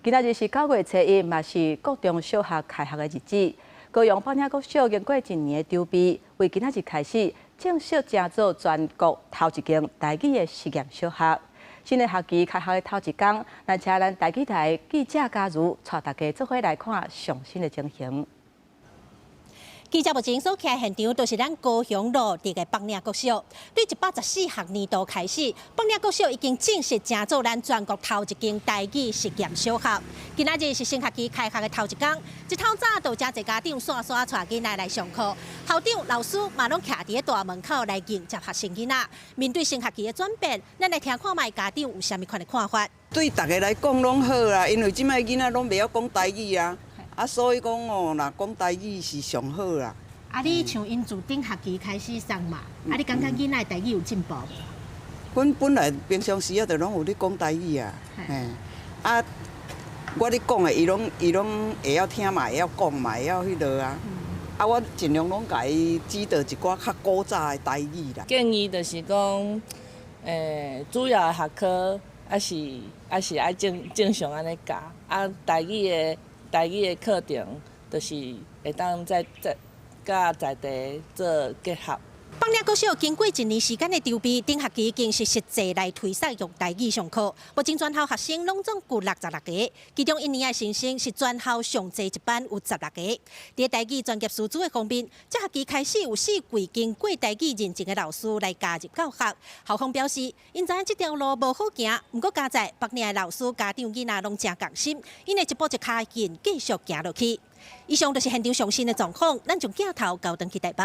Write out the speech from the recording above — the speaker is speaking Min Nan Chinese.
今仔日是9月初1，嘛是國中小學開學的日子。高雄北嶺國小經過一年的籌備，為今仔日開始正式成做全國頭一間台語的實驗小學。新的學期開學的頭一工，咱請咱台語台記者加入，帶大家做伙來看上新的情形。記者目前所徛現場，就是咱高雄路佇个北嶺國小。對114學年度開始，北嶺國小已經正式成做咱全國頭一間台語實驗小學。今仔日是新學期開學的頭一工，一透早就誠濟家長煞煞帶囡仔來上課，校長、老師嘛攏徛佇大門口來迎接學生囡仔。面對新學期的轉變，咱來聽看覓家長有啥物款的看法。對逐个來講攏好啦，因為這擺囡仔攏袂曉講台語啊。啊，所以講哦，若講台語是上好啦。啊，你像𪜶自頂學期開始上嘛，啊，你感覺囡仔台語有進步無？阮本來平常時啊，就攏有咧講台語啊，嘿，啊，我咧講的，伊攏會曉聽嘛，會曉講嘛，會曉彼落啊。啊，我盡量攏共伊指導一寡較古早的台語啦。建議就是講，主要的學科還是愛正常按呢教，啊，台語的課程，就是會當再佮在地做結合。北嶺國小經過一年時間的籌備，頂學期已經是實際來推廣用台語上課。目前全校學生攏總有66個，其中一年的新生是全校上濟一班有十六個。佇台語專業師資的方面，這學期開始有四位經過台語認證的老師來加入教學。校方表示，𪜶知影這條路無好行，毋過佳哉北嶺的老師、家長、囡仔攏誠仝心，𪜶會一步一跤印繼續行落去。以上就是現場上新的狀況，咱將鏡頭交轉去台北。